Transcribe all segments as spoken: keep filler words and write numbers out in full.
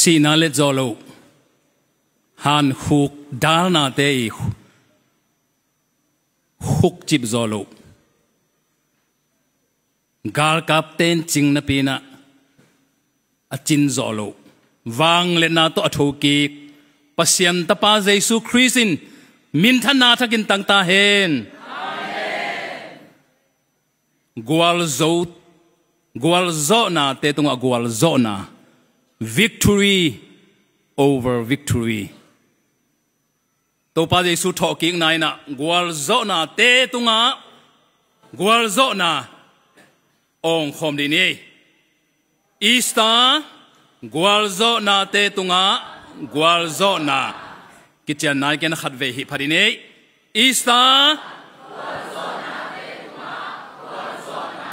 Cihna let zawh loh, hankhuk dalnate i khukcip zawh loh, galkapte in cing napi-in ah a cin zawh loh, vangliatna tawh a thokik Pasian Tapa Jesu Khrist in minthanna thakin tang ta hen. Gualzo, gualzawhnate tungah gualzawhna, victory over victory. Topa Jesu thawhkikna in ah gualzawhnate tungah gualzawhna awngkhawm dih ni. Easter, gualzawhnate tungah gualzawhna. Kician nai ken, khatvei hih pha dih ni. Easter,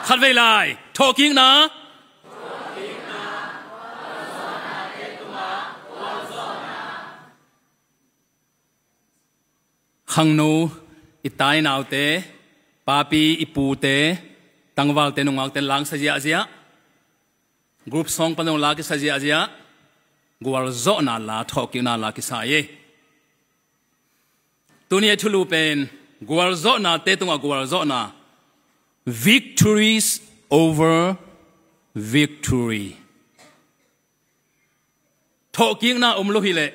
khatvei lai, thawhkikna. Khangno, i tainaute, papi, i pute, tangvalte, nungakte in la sa ziahziah, group song pan zong la kisa ziahziah, gualzawhna la, thawhkikna la kisa hi. Tuni a thulu pen gualzawhnate tungah gualzawhna, victories over victory. Thawhkikna om lo hileh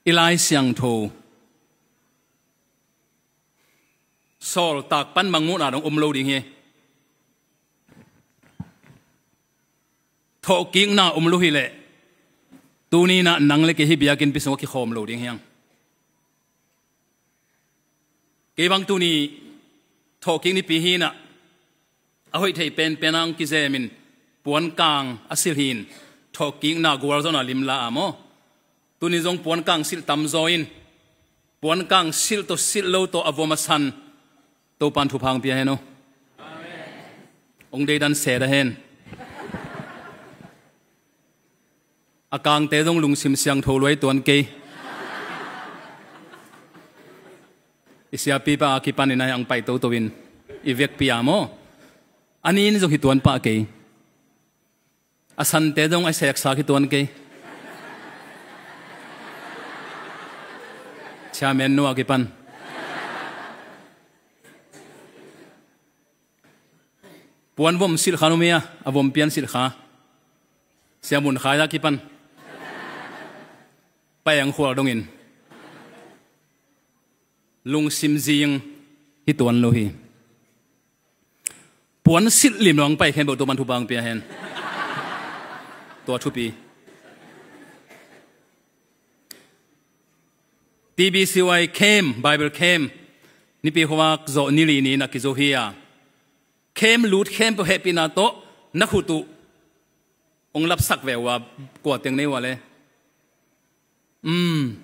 i Lai Siangtho sawltak pan Mangmuhna dong om lo ding hi. Thawhkikna om lo hileh tuni-in ah nang le kei hih biakinnpi sungah kikhawm lo ding hi hang. Kei bang tuni thawhkik nipi hi-in ah, a hoih theih penpen ah hong kizemin puankang a silh hi-in, thawhkikna gualzawhna lim la a maw. Tuni zong puankang silh tamzaw in, puankang silh tawh silh lo tawh a vom a san Topa'n thupha hong pia hen aw. Hong deidan se da hen. A kangte zong lungsim siangtho lua i tuan kei. I siapipa a kipanin a hong pai toto in i vekpi a maw. A ni in zong hi tuan pah kei. A sante zong a seksa hi tuan kei. Chairman nu a kipan. Puan vom silh kha nu mia, a vom pian silh kha. Sia Mun Khai a kipan. Pai ang khual dongin. Lungsim zing hi tuan lo hi. Puan silh lim lo hong pai khempeuh Topa'n thupha hong pia hen. Tua thupi. T B C Y camp, Bible camp, nipi khuavak zawh ni li ni-in a kizo hi a. Camp lut khempeuh hehpihna tawh na khut uh hong lapsak ve uh a, kua teng nei uh a le. Um,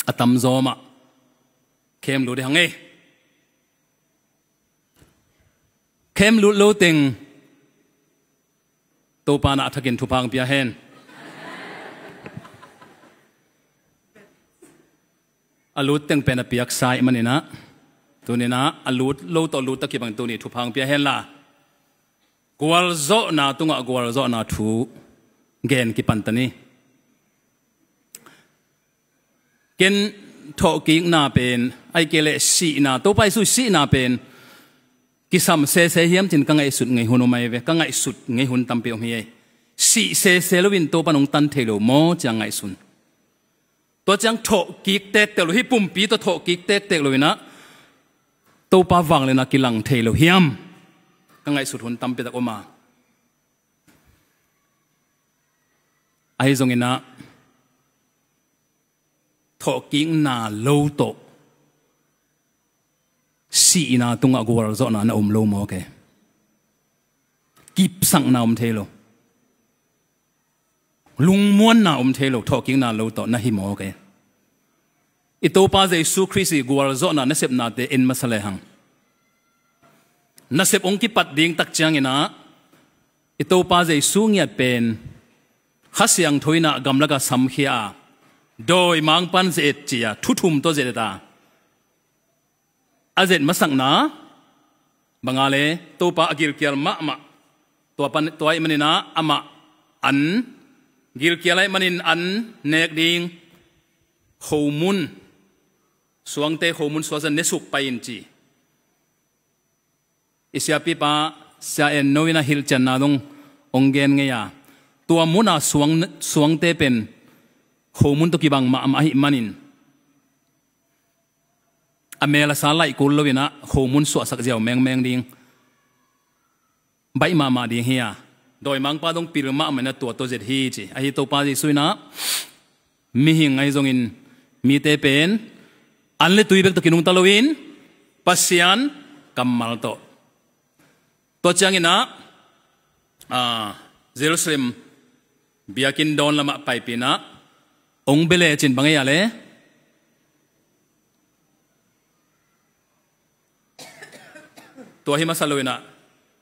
a tamzaw mah camp lut hi hang ei. Camp lut lo teng Topa'n a thakin thupha hong pia hen. A lut teng pen a piaksa ahih manin ah, tuni-in ah a lut lo tawh lut a kibang tuni thupha hong pia hen la. Gualzawhna tungah gualzawhna thu gen kipan ta ni. Ken thawhkikna pen, ahih kei leh sihna, Topa Jesu sihna pen kisam sese hiam ci-in ka ngaihsut ngei hun om ahi ve. Ka ngaihsut ngei hun tampi om hi ei. Sih sese loin Topa'n hong tan thei lo maw ci-a ngaihsun. Tua ciang thawhkik tektek lo, hih pumpi tawh thawhkik tektek lo-in ah Topa vangliatna kilang thei lo hiam, ka ngaihsut hun tampi tak om a. Ahi zongin ah thawhkikna lo tawh sihna tungah gualzawhna na om lo maw ke. Kipsakna om thei lo. Lungmuanna om thei lo, thawhkikna lo tawh na hi maw ke. I Topa Jesu Khrist i gualzawhna nasepnate en masa lehang, nasep hong kipat ding tak ciangin ah i Topa Jesu ngiat pen Kha Siangtho in ah gamlak ah samkhia a, dawimangpa'n ze-et ci-a thu thum tawh ze-et a, a zet masakna bang a le Topa a gilkial mahmah. Tua pan, tua ahih manin ah amah an Gilkial ahih manin an nek ding khomun, suangte khomun suaksak ne suk pai in ci. I siapipa Sia En No in a hilhcianna dong hong gen ngei a, tua muna suang, suangte pen khomun tawh kibang mahmah ahih manin a mel a sa laih kul lo in a khomun suahsak ziau mengmeng ding, baih mahmah ding hi a, dawimangpa dong pil mahmah in a tua tawh zet hi ci. Ahi Topa Jesuh in a mihing ahi zongin mite pen an le tui bek tawh kinungta lo in Pasian kammal tawh. Tua ciangin a, a, Jerusalem biakinn dawn lamah paipih in a hong bia lecin bang ei a le tua hi masa lo in a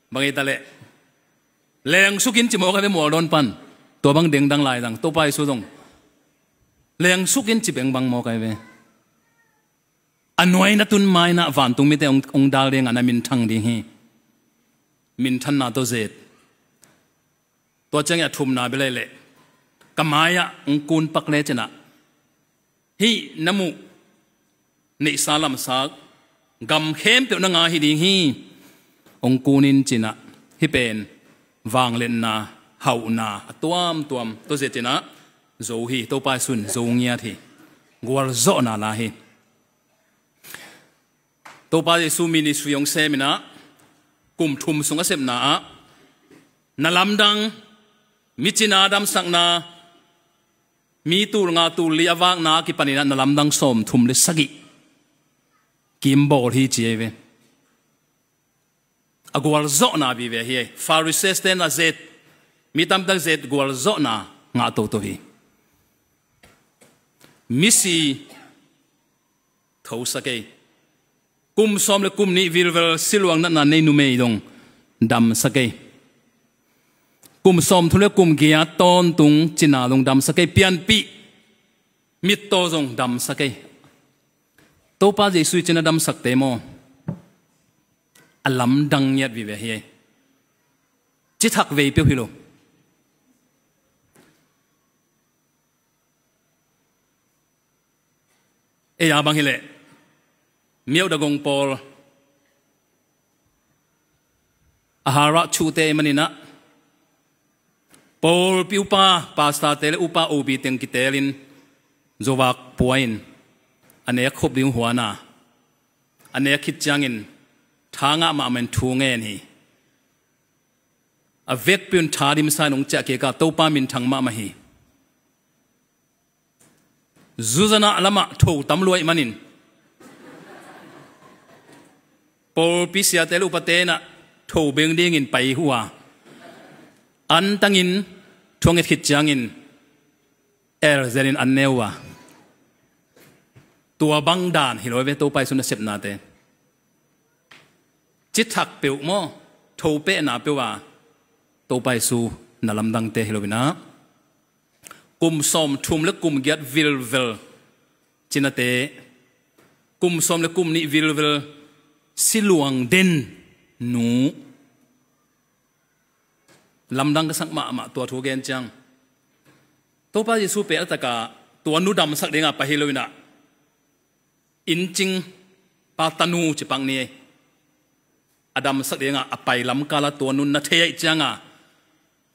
bang ei ta leh, lengsuk in ci mawk a ve mual dawn pan. Tua bang dengdang lai dang Topa Jesuh zong lengsuk in ci bengbang mawk a ve. A nuai na tun ma in a vantung mite hong, hong dal ding a na minthang ding hi. Minthanna tawh zet. Tua ciangin a thumna bia lei leh ka mai-ah hong kun pak lecin a, hih na muh neihsa lamsa gam khempeuh na ngah hi ding hi. Hong kun in ci in a, hih pen vangliatna, hauhna a tuamtuam tawh zet in a zo hi. Topa Jesuh in zo ngiat hi. Gualzawhna la hi. Topa Jesuh ministry hong sem in a kum thum sung a sepna ah na lamdang, mi cina damsakna, mi tul nga tul li a vakna a kipan in a na lamdang sawmthum le sagih kim bawl hi ci ei ve. A gualzawhna vive hi. Pharisee-te na zet, mi tamtak zet gualzawhna ngah toto hi. Misi thosak ei. Kum sawm le kum nih vilvel siluang natna nei numei dong damsak ei. Kum sawmthum le kum giat tawntung cina dong damsak ei. Pianpih mittaw zong damsak ei. Topa Jesuh i cina damsakte maw, a lamdang ngiat vive hi ei. Cithak vei peuh hi lo. Ei a bang hileh, miauh dagong pawl a harah thuhte i manin ah, pawlpi upa, pastor-te le upa, O B teng kitelin zovak pua in a nek khop ding huan a, a nek khit ciangin tha ngah mahmah in thu ngen hi. A vekpi un tha dimsa in hong ciah kik a, Topa minthang mahmah hi. Zuzanah lamah tho tam lua ahih manin, pawlpi siate le upate in ah tho beng dingin pai uh a, antangin thu a nget khit ciangin el zenin an ne uh a, tua bang dan hi lo ve Topa Jesuh nasepnate. Cithak peuh maw, tho pehna peuh a Topa Jesuh na lamdangte hi lo in ah, kum sawmthum le kum giat vilvel cinate, kum sawm le kum nih vilvel siluang den nu. Lamdang ka sak mahmah tua thu gen ciang. Topa Jesuh pen a takah tua nu damsak dingah pai hi lo in ah, inncing pa tanu ci pak ni ei. A damsak dingah a pai lamkal a tua nu na thei ahih ciangah,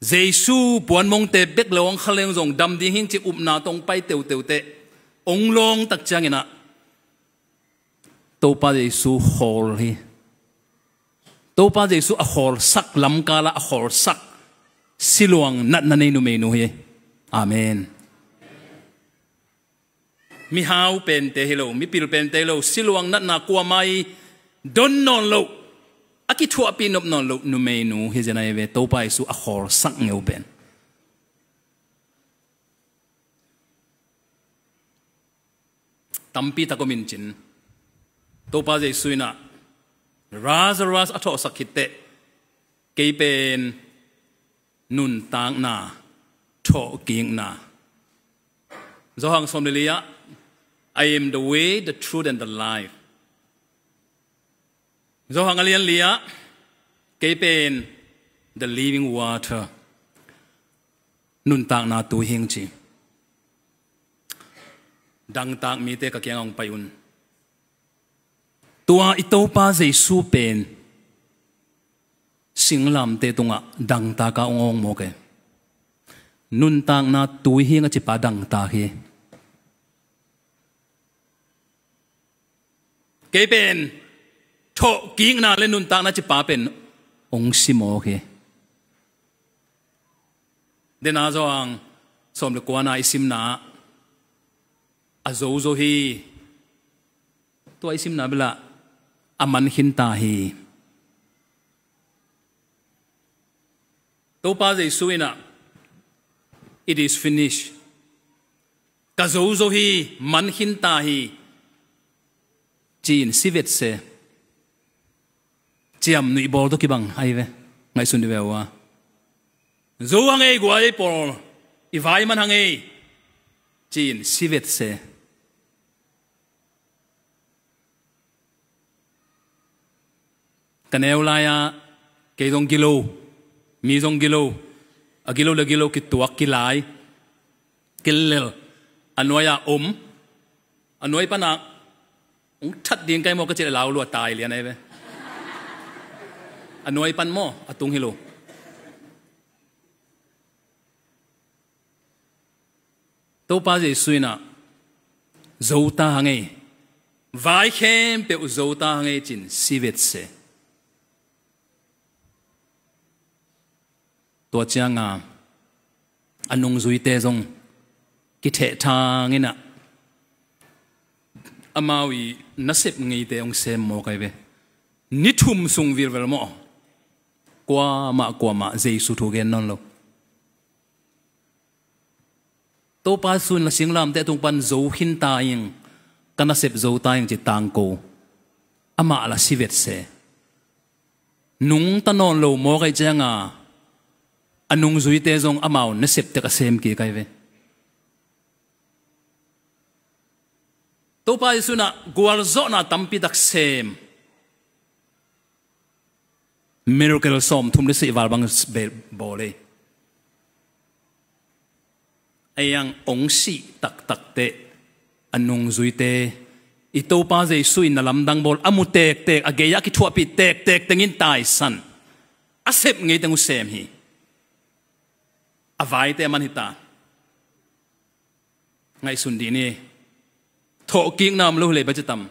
Jesuh puanmongte bek le hong kha leng zong dam ding hi ci upna tawh hong pai teuteu teh, hong lawng tak ciangin ah Topa Jesuh khawl hi. Topa Jesuh a khawlsak lamkal ah a khawlsak siluang natna nei numeinu hi. Amen. Mihau pente hi lo, mipil pente hi lo, siluang natna kuamah i don nawn loh, a kithuahpih nop nawn loh numeinu hi zen ahi ve, Topa Jesuh a khawlsak ngeu pen. Tampi tak om in cin, Topa Jesuh in ah Lazarus a thawhsak khit teh, kei pen nuntakna, thawhkikna. Johan sawm le li ah, "I am the way, the truth and the life." Johan a lian li ah, "Kei pen the living water." Nuntakna tui hing ci. Dangtak mite ka kiangah hong pai un. Tua i Topa Jesu pen singlamteh tungah dangtak a hong awng mawk e. Nuntakna tui hing a cipa dangtak hi. Kei pen thawhkikna le nuntakna cipa pen hong si mawk hi. Dena zawhang sawm le kuana i simna a zo zo hi. Tua i simna bel ah a man khinta hi. Topa Jesu in ah, "It is finished." Ka zo zo hi, man khinta hi, ci-in si vet se. Ciamnuih bawl tawh kibang ahi ve. Ngaihsun dih ve uh a. Zo hang ei, guai ei pawl, i vai man hang ei, ci-in si vet se. Ka neu lai-ah kei zong gilo, mi zong gilo, a gilo le gilo kituak kilai, kilel, a nuai-ah om, a nuai panah hong that ding kai maw ka cih leh lau lua tai lian ahi ve. A nuai pan maw, a tung hi lo. Topa Jesu in ah, "Zo ta hang ei, vai khempeuh zo ta hang ei," ci-in si vet se. Tua cianga a nungzuite zong kithehthang in ah amau i nasep ngeite hong sem mawk ahi ve. Ni thum sung vilvel maw, kuamah kuamah Jesu thu gen nawn lo. Topa Jesu in la singlamteh tung pan zo khinta ing, ka nasep zo ta ing ci tangko. Amah la si vet se. Nungta nawn lo mawk ahi cianga a nungzuite zong amau nasep tek a sem kik ahi ve. Topa Jesu in ah gualzawhna tampi tak sem. Miracle sawmthum le sih val bang be-, bawl ei. Ei ang hong sih taktak teh a nungzuite i Topa Jesu in na lamdang bawl a mu tektek, a gei-ah kithuahpih tektek tengin taisan. A sep ngei teng uh sem hi. A vaite a man hi ta. Ngaihsun dih ni. Thawhkikna om lo hi leh bia ci tam.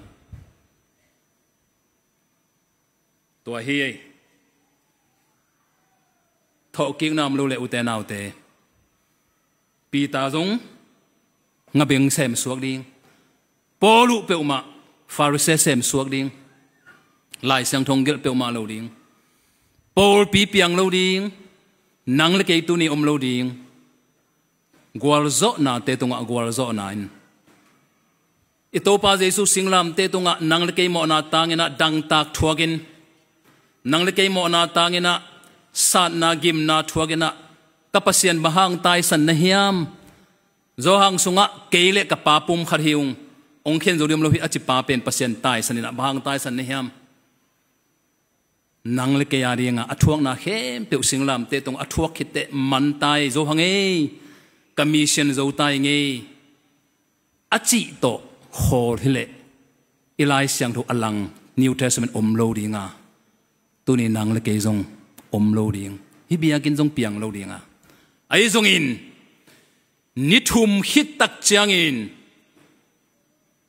Tua hi ei. Thawhkikna om lo leh ute naute, Peter zong ngabeng sem suak ding. Paul uh peuhmah Pharisee sem suak ding. Lai Siangtho hong gelh peuhmah lo ding. Pawlpi piang lo ding. Nang le kei tuni om lo ding. Gualzawhnate tungah gualzawhna in, i Topa Jesu singlamteh tungah nang le kei mawhna tangin ah dangtak thuakin, nang le kei mawhna tangin ah satna gimna thuakin ah, ka Pasian bang hang taisan na hiam? Zawhang sungah kei le ka Pa pum khat hi ung, hong khen zo ding om lo hi a ci pa pen Pasian taisan in ah bang hang taisan na hiam? Nang le kei a dingah a thuakna khempeuh singlamteh tungah a thuak khit teh man ta ei, zo hang ei, ka mission zo ta ing ei, a cih tawh khawl hi leh i Lai Siangtho a lang New Testament om lo dinga, tuni nang le kei zong om lo ding, hih biakinn zong piang lo dinga. Ahi zongin ni thum khit tak ciangin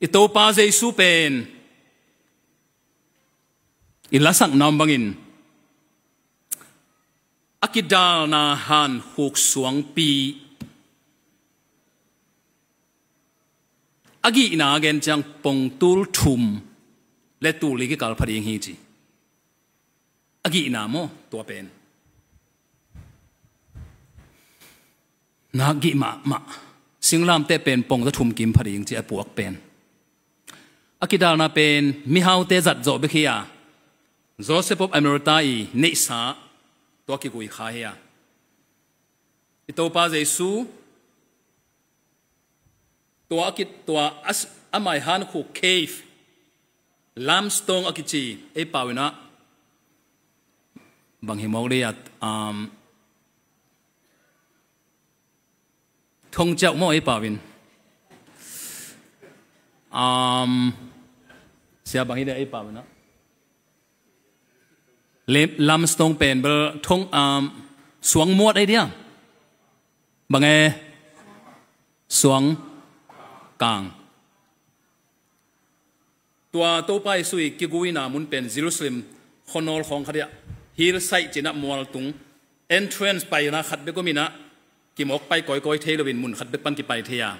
i Topa Jesu pen i lasakna om bangin a kidalna hankhuk suangpi a gihna a gen ciang pongtul thum le tul li kikal pha ding hi ci. A gihna maw tua pen? Nak gih mahmah. Singlamteh pen pongza thum kim pha ding ci a puak pen. A kidalna pen mihaute zat zawh bek hi a, Joseph of Arimathea i neihsa tua kigui kha hi a, i Topa Jesu tua a kit, tua a s-, a mai hankhuk cave, limestone a kici, ei pau in ah bang hi mawk dei at, um, Thong ciauh maw ei pau in? Um, sia bang hi dia ei pau in ah. Lem-, lamstone pen bel thong, um, suang muat ei dia. Bang e? Suang kang. Tua Topa Jesu i kiguina mun pen Jerusalem khuanawl khawng khat hi a, hillside ci-in ah mualtung, entrance paina khat bek om in ah, kimawk pai kawikawi thei loin mun khat bek pan kipai thei a,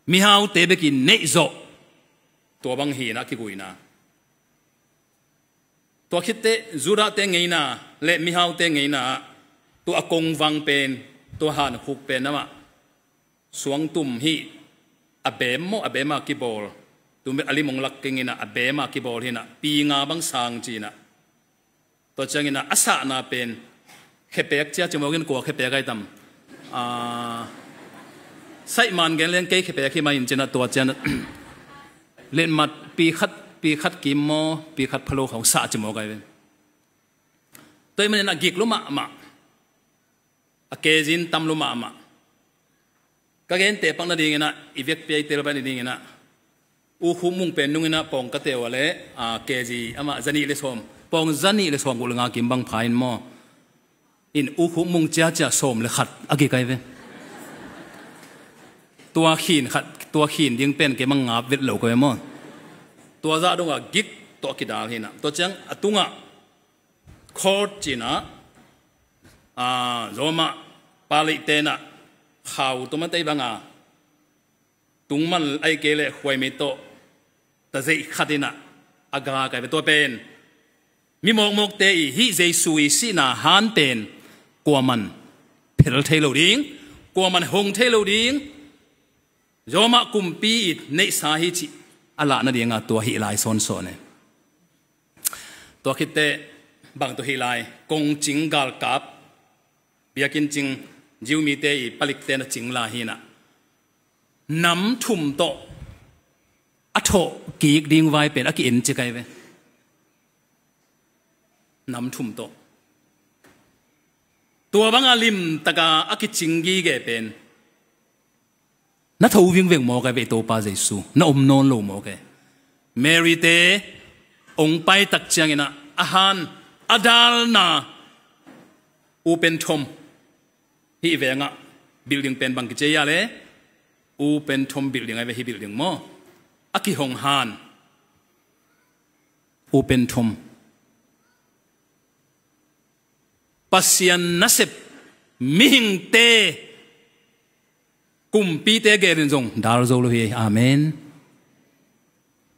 mihaute bek in neih zawh, tua bang hi in ah kiguina. Tua khitteh Judah-te ngeina le mihaute ngeina ah tua a kongvang pen, tua hankhuk pen amah suangtum hi, a beem maw, a beem a kibawl, tu a lim hong lak keng in ah a beem a kibawl hi in ah, pi nga bang sang ci in ah. Tua ciangin ah a sahna pen khepeek cia ci mawk in, kua khepeek ai tam? Ah, saih man gen leng kei khepeek hi mah in ci in ah, tua ciang letmat pi khat, pi khat kim maw, pi khat pha lo khawng sah ci mawk ai ve. Tua ahih manin ah gik lua mahmah. A kg in tam lua mahmah. Ka gente pak nadingin ah, i vekpi a i tel pai nadingin ah, U Khup Mung pen nung in ah pawng ka teu a le, a, kg amah zanih le sawm, pawng zanih le sawmguk le nga kim bang pha in maw. In U Khup Mung ciacia sawm le khat a gik ai ve. Tua khin khat, tua khin ding pen kei mang ngap vet lo ka ve maw. Tua zah dong a gik tawh kidal hi in ah. Tua ciang a tungah court ci in ah, a, Roma palik te in ah khau tua man tei bang a, tungman ai kei le khuaimei tawh tazeih khat in ah a gak ai ve. Tua pen mi mawkmawkte i hih Jesu i sihna han pen kuaman phel thei lo ding, kuaman hong thei lo ding, Roma kumpi i neihsa hi cih a lah nading a tua hih lai sawnsawn e. Tua khitteh bang tua hih lai, kongcing galkap, biakinn cing, Jew mite i palikte na cing lai hi in ah, nam thum tawh a thawh kik ding vai pen a ki-en cik ai ve. Nam thum tawh. Tua bang a limtak a a kicing gige pen na tho vingveng mawk ai ve, i Topa Jesu na om nawn lo mawk e. Mary-te hong pai tak ciangin ah a han, a dalna, U Pen Thom, hih veng ah building pen bang kici a le, U Pen Thom building ai ve, hih building maw. A kihong han, U Pen Thom. Pasian nasep mihingte, kumpite gelin zong dal zo lo hi. Amen.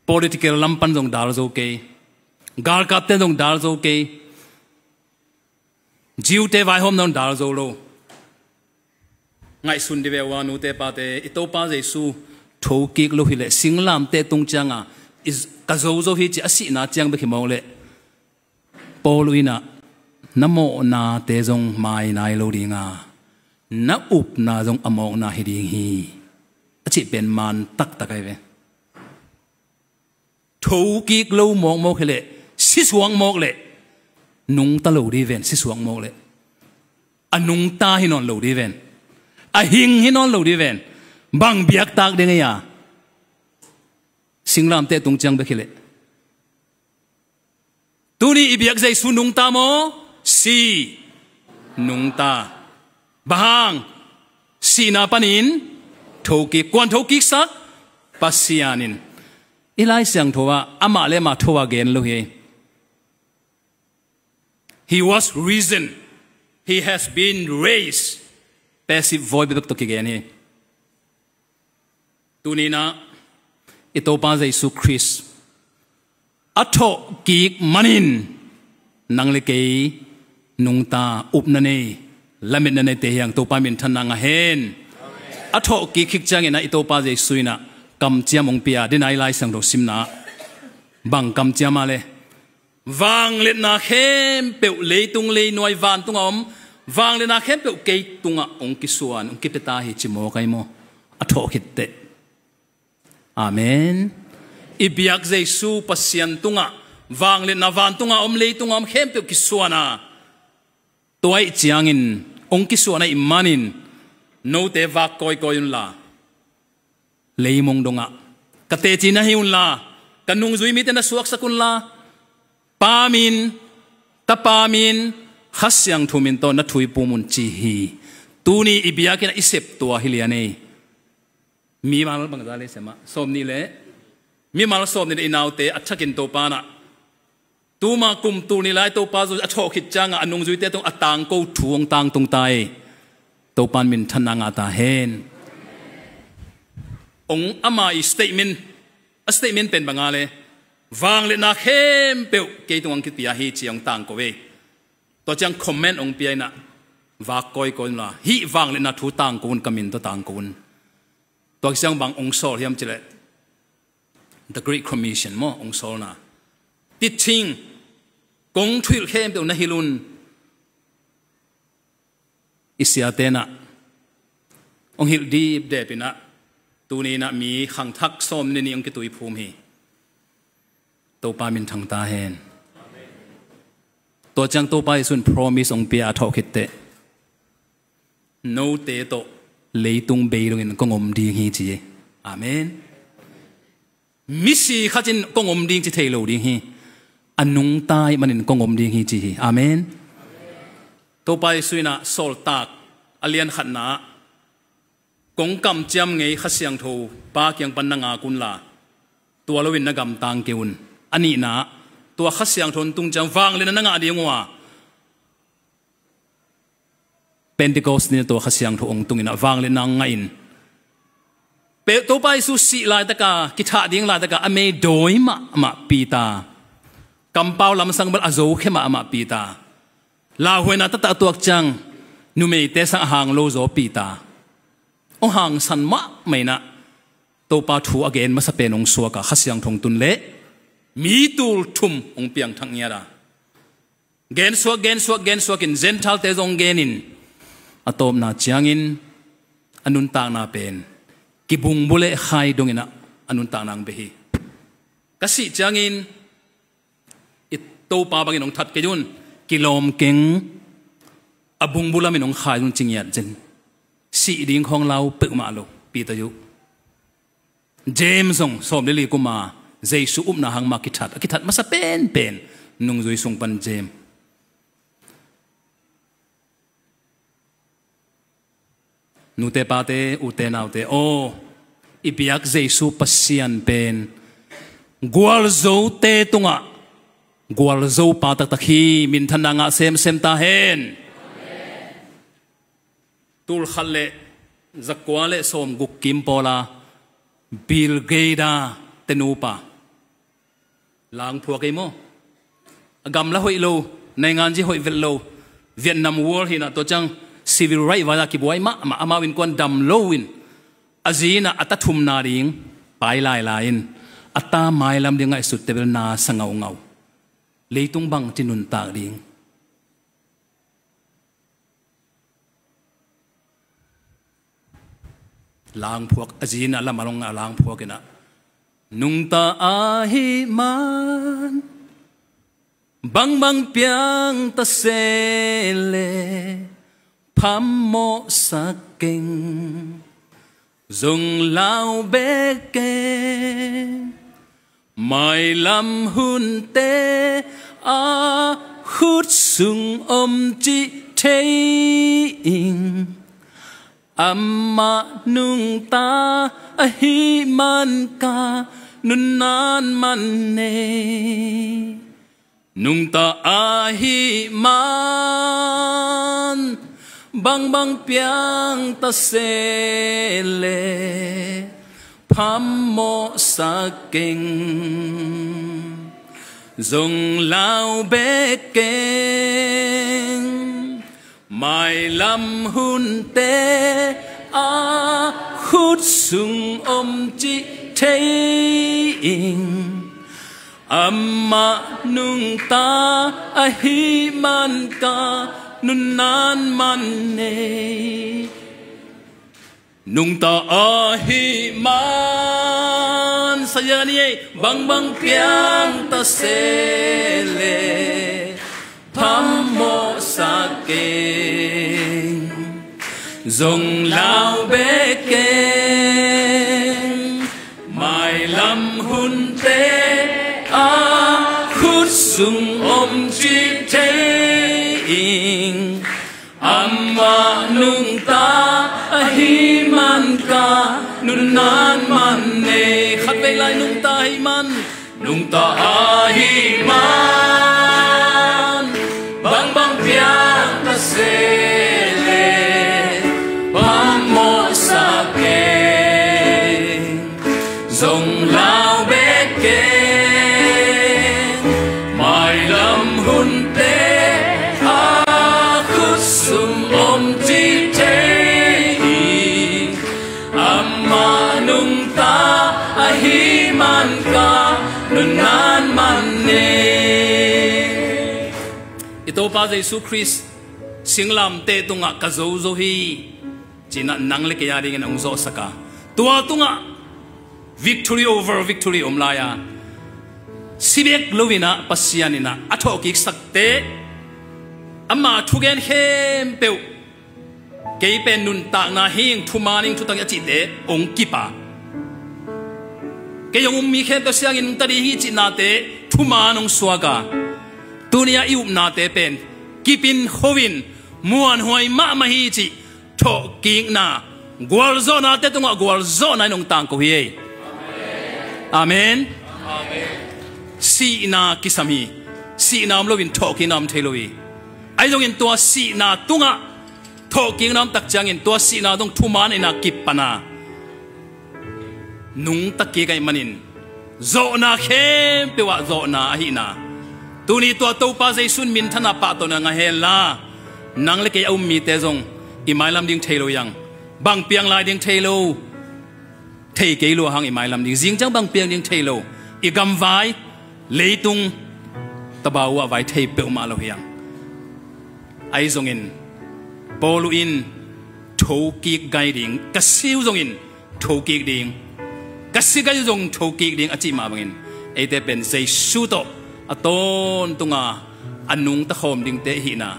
Political lam pan zong dal zo kei. Galkapte zong dal zo kei. Jew-te vaihawmna zong dal zo lo. Ngaihsun dih ve ua, nute pate, i Topa Jesu thokik lo hileh singlamteh tung cianga, i, ka zo zo hi ci a sihna ciang bek hi mawk leh, Paul in ah, na mawhnate zong mai nai lo ding a, na upna zong a mawkna hi ding hi, a cih pen man taktak ahi ve. Thokik lo mawkmawk hileh, sisuak mawk leh, nungta lo dih ven, sisuak mawk leh. A nungta hi nawn lo dih ven. A hing hi nawn lo dih ven. Bang biaktak ding ei a? Singlamteh tung ciang bek hileh. Tuni i biak Jesu nungta maw? Si. Nungta. Bang hang? Sihna panin thokik. Kuan thokiksak? Pasian in. I Lai Siangtho ah amah le amah tho a gen lo hi. He was risen. He has been raised. Passive voice bek tawh kigen hi. Tuni-in ah i Topa Jesu Khrist a thawhkik manin nang le kei nungta, upna nei, lametna neite hi hang. Topa minthanna ngah hen. A thawhkik khit ciangin ah i Topa Jesu in ah kamciam hong pia. Dena i Lai Siangtho simna ah bang kamciam a le? Vangliatna khempeuh, leitung leinuai vantung a om vangliatna khempeuh kei tungah hong kisuan, hong kipia ta hi ci mawk ahi maw? A thawh khit teh. Amen. I biak Jesu Pasian tungah vangliatna vantung a om, leitung a om khempeuh kisuan a, tua ahih ciangin hong kisuan ahih manin Note vak kawikawi unla, leimong dongah ka teci na hi unla, ka nungzui mite na suaksak unla, Pa min, Tapa min, Kha Siangtho min tawh na thu i pum un ci hi. Tuni i biakinn ah i sep tua hi lian ei. Mimal bangza le sem ah, sawmnih le, mimal sawmnih le i naute a thakin Topa in ah, tuma kum tul nih lai Topa Jesu a thawh khit ciangah a nungzuite tung a tangko thu hong tangtung ta ei. Topa in minthanna ngah ta hen. Hong ama i statement, a statement pen banga le, vangliatna khempeuh kei tungah hong kipia hi ci hong tangko ei. Tua ciang comment hong pia in ah, vak kawikawi unla, hih vangliatna thu tangko un, ka min tawh tangko un. Tua ciang bang hong sawl hiam cileh, The Great Commission maw, hong sawlna. Teaching, kong thuhilh khempeuh na hilh un. I siate in ah hong hilh dipdep in ah, tuni in ah mi khangthak sawmnih nih hong kituiphum hi. Topa minthang ta hen. Tua ciang Topa Jesu in promise hong pia a thawh khit teh, note tawh leitung bei dongin kong om ding hi ci hi. Amen. Misi khat in kong om ding ci thei lo ding hi. A nungta ahih manin kong om ding hi ci hi. Amen. Topa Jesu in ah Sawltak a lian khatna ah, kong kamciam ngei Kha Siangtho Pa kiang pan na ngak unla, tua loin na gamtang kei un. A nihna ah, tua Kha Siangtho hong tung ciang vangliatna na ngah ding uh a, Pentecost ni-in tua Kha Siangtho hong tung in ah vangliatna hong ngah in, Topa Jesu sih laitaka, kithah ding laitaka a mei dawi mahmah Peter, kampau lamsang bel a zokhia mahmah Peter, lauhuaina taktak a tuak ciang numeite sang a hang lo zaw Peter, hong hangsan mahmah in ah, Topa thu a gen masa pen hong suak a, Kha Siangtho hong tun leh mi tul thum hong piangthak ngiat a, gensuak, gensuak, gensuak in Gentile-te zong gen in, a tawpna ciangin a nuntakna pen kibungbu le khai dongin ah a nuntakna hong beh hi. Ka sih ciangin i Topa bangin hong that kei un, kilawm keng, a bungbu lamin hong khai un ci ngiat zen. Sih ding khawng lau peuhmah lo Peter uh. James zong sawm le li kum a Jesu upna hang mah kithat, a kithat masa penpen nungzui sung pan James. Nute pate, ute naute aw, i biak Jesu Pasian pen gualzote tungah gualzo pa taktak hi. Minthanna ngah semsem ta hen. Tul khat le zakua le sawmguk kim pawla Bill Gates-a tenupa, langphuak ei maw? A gamla hoih lo, nainganzi hoih vet lo, Vietnam War hi-in ah tua ciang civil right vai-a kibuai mahmah, amau innkuan dam lo in, a zi in ah a ta thumna ding pai lailai in, a ta mailam ding ngaihsutte bel na sa ngaungau. Leitung bangci nuntak ding? Langphuak, a zi in ah lam a long a langphuak in ah, nungta ahih man bangbang piang ta se leh phamawhsak keng, zong lau bek keng. Mailam hunte a khut sung om cih thei ing. Amah nungta ahih man ka nunnan man nei. Nungta ahih man bangbang piang ta se leh phamawhsak keng, zong lau bek keng. Mailam hunte a khut sung om cih thei ing. Amah nungta ahih man ka nunnan man nei. Nungta ahih man, saya ni ei, bangbang piang ta se leh phamawhsak keng. Zong lau beek keng, mailam hunte a khut sung om ci thei ing. Amah nungta ahi man ka nunnan man nei. Khat vei lai, nungta ahi man. Nungta ahi man, bangbang piang ka se le, pamawhsa keng, zong lau beek keng, mailam hunte a khut sung om ci thei ing. Amah nungta ahi man ka nunnan man nei. I Topa Jesu Khrist singlamteh tungah ka zo zo hi, ci-in ah nang le kei a dingin hong zawhsak a, tua tungah victory over victory om lai a, si bek lo-in ah Pasian in ah a thawhkiksakte, ama thugen khempeuh, kei pen nuntakna hi ing, thuman ing, thutak ing a cihte hong kip a, kei hong um mi khempeuh siangin nungta ding hi cihnate thuman hong suak a, tuni-ah i upnate pen kipin kho-in muanhuai mahmah hi cih thawhkikna, gualzawhnate tungah gualzawhna in hong tangko hi ei. Amen. Sihna kisam hi. Sihna om loin thawhkikna om thei lo hi. Ahi zongin tua sihna tungah thawhkikna om tak ciangin tua sihna zong thuman in ah kip pan a, nungta kik ahih manin zawhna khempeuh ah zawhna ahihna, tuni tua Topa Jesu in minthanna, pahtawina ngah hen la, nang le kei a um mite zong i mailam ding thei lo hi hang. Bang piang lai ding thei lo, thei kei lua hang i mailam ding. Zing ciang bang piang ding thei lo. I gamvai, leitung tabau ah vai thei peuhmah lo hi hang. Ahi zongin Paulu in, thokik gai ding, ka si uh zongin thokik ding, ka si gai uh zong thokik ding a cih mah bangin, eite pen Jesu tawh a tawntunga a nungta khawm dingte i hihna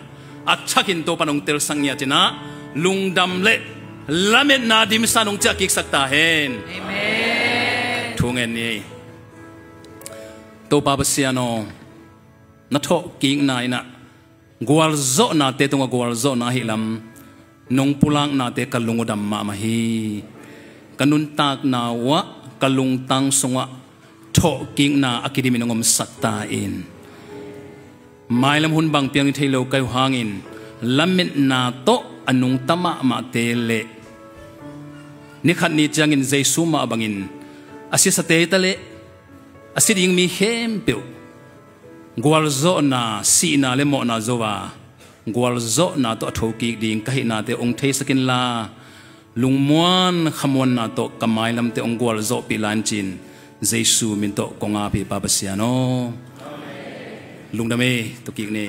a thakin Topa in hong telsak ngiat in ah, lungdam le lametna dimsa in hong ciahkiksak ta hen. Amen. Thu ngen ni. Topa Pasian aw, na thawhkikna in ah gualzawhnate tungah gualzawhna ahih lam nong pulaknate ka lung uh dam mahmah hi. Ka nuntakna uh ah, ka lungtang sungah thawhkikna a kidimin hong omsak ta in. Mailam hun bang piang ding thei lo ka hih uh hangin lametna tawh a nungta mahmahte le ni khat ni ciangin Jesu mah bangin a sisate hi ta leh a si ding mi khempeuh gualzawhna, sihna le mawhna zo a, gualzawhna tawh a thokik ding ka hihnate hong theisak inla, lungmuan khamuanna tawh ka mailamte hong gualzawhpih lai in, ci-in Jesu min tawh kong ap hi, Pa Pasian aw. Lungdam ei, tokik ni.